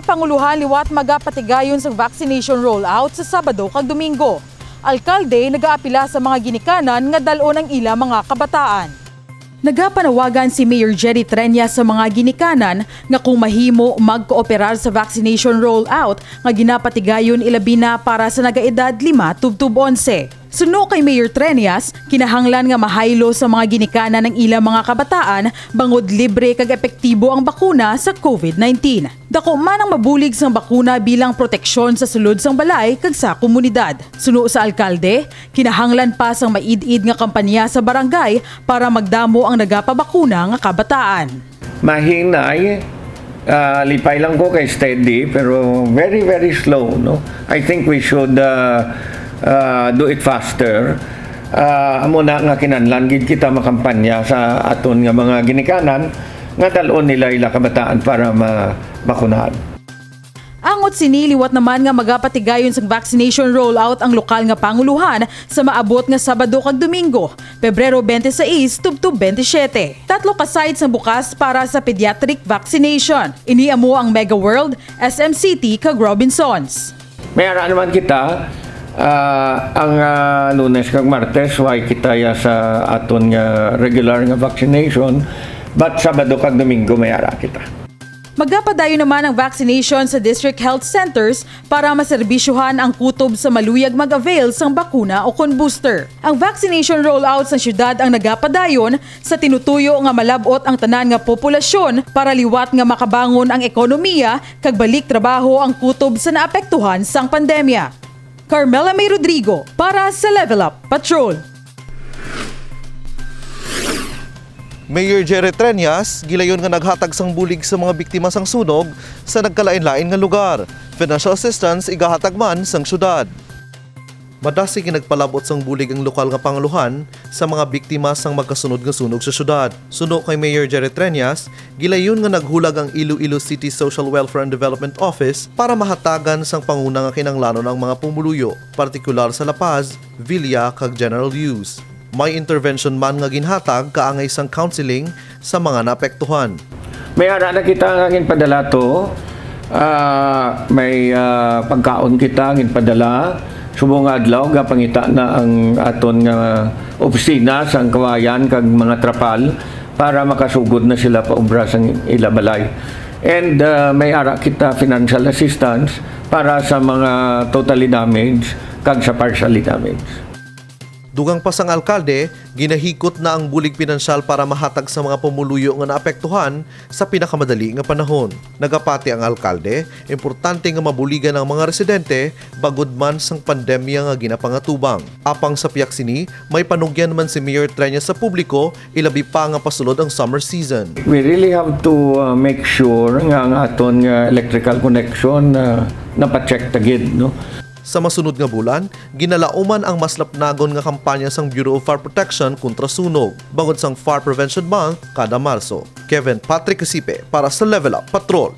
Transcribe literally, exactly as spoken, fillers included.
Panguluhan liwat magapatigayon sa vaccination rollout sa Sabado kag Domingo. Alkalde nagaapila sa mga ginikanan nga dal-on ang ila mga kabataan. Nagapanawagan si Mayor Jerry Treñas sa mga ginikanan nga kung mahimo magkooperar sa vaccination rollout nga ginapatigayon, ilabi na para sa nagaedad lima tubtob onse. Suno kay Mayor Treñas, kinahanglan nga mahaylo sa mga ginikanan ang ilang mga kabataan bangod libre kag epektibo ang bakuna sa COVID nineteen. Dako man ang mabulig sang bakuna bilang proteksyon sa sulod sang balay kag sa komunidad. Suno sa alkalde, kinahanglan pa sang maid-id nga kampanya sa barangay para magdamo ang nagapabakuna nga kabataan. Mahinay, ah, lipay lang ko kay steady, pero very, very slow, no? I think we should, ah, ah, do it faster. Ah, amo na nga kinahanglan gid kita makampanya sa aton nga mga ginikanan nga dal-on nila ila kabataan para ma-, makunahan. Angot sini, liwat naman nga magapatigayon sang vaccination rollout ang lokal nga panguluhan sa maabot nga Sabado kag Domingo, Pebrero twenty-six tubtob twenty-seven. Tatlo ka sites ang bukas para sa pediatric vaccination. Ini amo ang Mega World, S M City, kag Robinsons. May ara naman kita, ah, ang, ah, Lunes kag Martes, way kita ya sa aton nga regular nga vaccination, but Sabado kag Domingo may ara kita. Magapadayon naman ang vaccination sa district health centers para maserbisyohan ang kutob sa maluyag mag-avail sang bakuna o kon booster. Ang vaccination rollout sa syudad ang nagapadayon sa tinutuyo nga malab-ot ang tanan nga populasyon para liwat nga makabangon ang ekonomiya kag balik trabaho ang kutob sa naapektuhan sang pandemya. Carmela May Rodrigo para sa Level Up Patrol. Mayor Jerry Treñas gilayon nga naghatag sang bulig sa mga biktima sang sunog sa nagkalain-lain nga lugar. Financial assistance igahatag man sang syudad. Madasig nga nagpalab-ot sang bulig ang lokal nga panguluhan sa mga biktima sang magkasunod nga sunog sa syudad. Suno kay Mayor Jerry Treñas, gilayon nga naghulag ang Iloilo City Social Welfare and Development Office para mahatagan sang panguna nga kinahanglanon ang mga pumuluyo, partikular sa La Paz, Villa, kag General Luz. May intervention man nga ginhatag kaangay sang counseling sa mga naapektuhan. May ara na kita nga ginpadala to. Ah, may, ah, pagkaon kita ginpadala. Subong nga adlaw, gapangita na ang aton nga opisina sang Kawayan kag mga trapal para makasugod na sila paubra sang ila balay. And, ah, may ara kita financial assistance para sa mga totally damaged kag sa partially damaged. Dugang pa sang alkalde, ginahikot na ang bulig pinansyal para mahatag sa mga pumuluyo nga naapektuhan sa pinakamadali nga panahon. Nagapati ang alkalde, importante nga mabuligan ang mga residente bangod man sang pandemya nga ginapangatubang. Apang sa pihak sini, may panugyan man si Mayor Treñas sa publiko, ilabi pa nga pasulod ang summer season. We really have to, uh, make sure nga ang aton nga electrical connection, uh, napacheck ta gid, no? Sa masunod nga bulan, ginalauman ang mas lapnagon nga kampanya sang Bureau of Fire Protection kontra sunog, bangod sang Fire Prevention Month kada Marso. Kevin Patrick Recipe para sa Level Up Patrol.